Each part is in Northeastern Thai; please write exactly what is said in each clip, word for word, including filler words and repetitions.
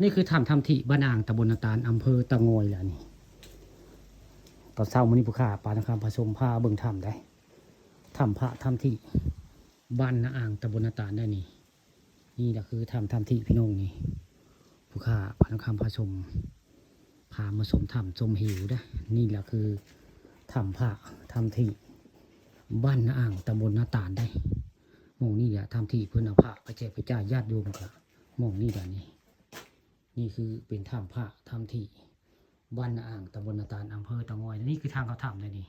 นี่คือถ้ำ ถ้ำที่บ้านอ่าง ตำบลนาตาล อำเภอเตางอยแหละนี่ ตอนเช้ามื้อนี้ผู้ข้า ปาทองคำ พาชม พาเบิ่งถ้ำได้ ถ้ำพระ ถ้ำที่ บ้านนาอ่าง ตำบลนาตาลได้นี่ นี่แหละคือถ้ำ ถ้ำที่พี่น้องนี่ ผู้ข้า ปาทองคำ พาชม พามาชมถ้ำชมเหวได้ นี่แหละคือถ้ำพระ ถ้ำที่ บ้านนาอ่าง ตำบลนาตาลได้ หม่องนี่แหละถ้ำที่เพิ่นเอาพระไปแจกไปจ่ายญาติโยมกะหม่องนี่แหละนี่ นี่คือเป็นถ้ำพระ ถ้ำที่ บ้านนาอ่าง ตำบลนาตาล อำเภอเตางอย นี่คือทางเข้าถ้ำเลยนี่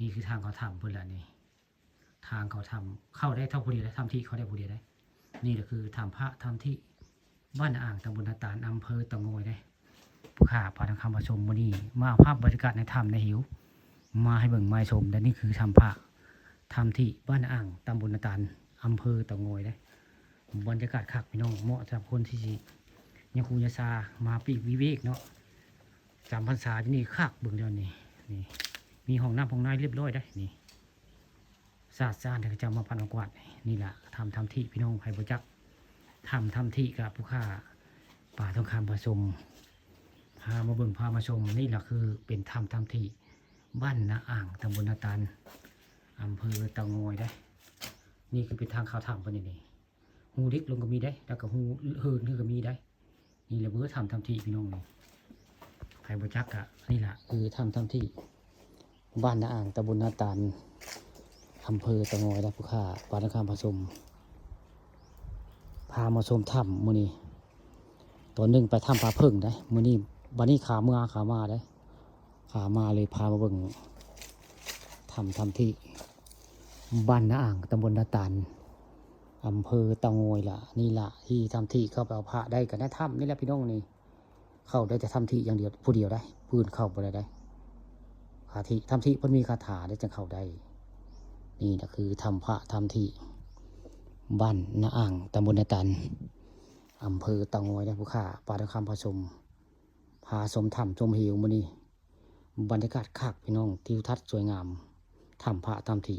นี่คือทางเข้าถ้ำเพิ่นละนี่ ทางเข้าถ้ำ เข้าได้เท่าผู้เดียวได้ ถ้ำที่เข้าได้ผู้เดียวได้ นี่แหละคือถ้ำพระ ถ้ำที่ บ้านนาอ่าง ตำบลนาตาล อำเภอเตางอยได้ ผู้ข้า ปาทองคำ พาชม มื้อนี้มาภาพบรรยากาศในถ้ำในเหว มาให้เบิ่งมาให้ชม และนี่คือถ้ำพระ ถ้ำที่ บ้านนาอ่าง ตำบลนาตาล อำเภอเตางอยได้ บรรยากาศคักพี่น้อง เหมาะสำหรับคนที่สิ ยามคูยามซา มาปีกวิเวกเนาะ จำพรรษาอยู่นี่คัก เบิ่งเดี๋ยวนี้ นี่ มีห้องน้ำห้องในเรียบร้อยได้นี่ สะอาดสะอ้าน เขาเจ้ามาปัดมากวาด นี่ล่ะถ้ำ ถ้ำที่พี่น้อง ไผบ่จัก ถ้ำ ถ้ำที่กะผู้ข้า ปาทองคำ พาชม พามาเบิ่ง พามาชม นี่ล่ะคือเป็นถ้ำ ถ้ำที่ บ้านนาอ่าง ตำบลนาตาล อำเภอเตางอยได้ นี่คือเป็นทางเข้าถ้ำเพิ่นนี่ ฮูเหล็กลงก็มีได้ แล้วก็ฮูเหินขึ้นก็มีได้ นี่แหละเบิ่งถ้ำ ถ้ำที่พี่น้องนี่ ไผบ่จักกะ นี่ล่ะคือถ้ำ ถ้ำที่ บ้านนาอ่าง ตำบลนาตาล อำเภอเตางอยได้ ผู้ข้า ปาทองคำ พาชม พามาชมถ้ำมื้อนี้ ตอนหนึ่งไปถ้ำผาเพิ่งได้ มื้อนี้ บัดนี้ขาเมือขามาได้ ขามาเลยพามาเบิ่งถ้ำ ถ้ำที่ บ้านนาอ่าง ตำบลนาตาล อำเภอเตางอยล่ะ นี่ล่ะที่ถ้ำที่เข้าไปเอาพระได้กะในถ้ำนี่แหละพี่น้องนี่ เข้าได้แต่ถ้ำที่อย่างเดียว ผู้เดียวได้ ผู้อื่นเข้าบ่ได้ได้ คาที่ ถ้ำที่เพิ่นมีคาถาได้จั่งเข้าได้ นี่ล่ะคือถ้ำพระ ถ้ำที่ บ้านนาอ่าง ตำบลนาตาล อำเภอเตางอยได้ ผู้ข้า ปาทองคำ พาชม พาชมถ้ำชมเหวมื้อนี้ บรรยากาศคักพี่น้อง ทิวทัศน์สวยงาม ถ้ำพระ ถ้ำที่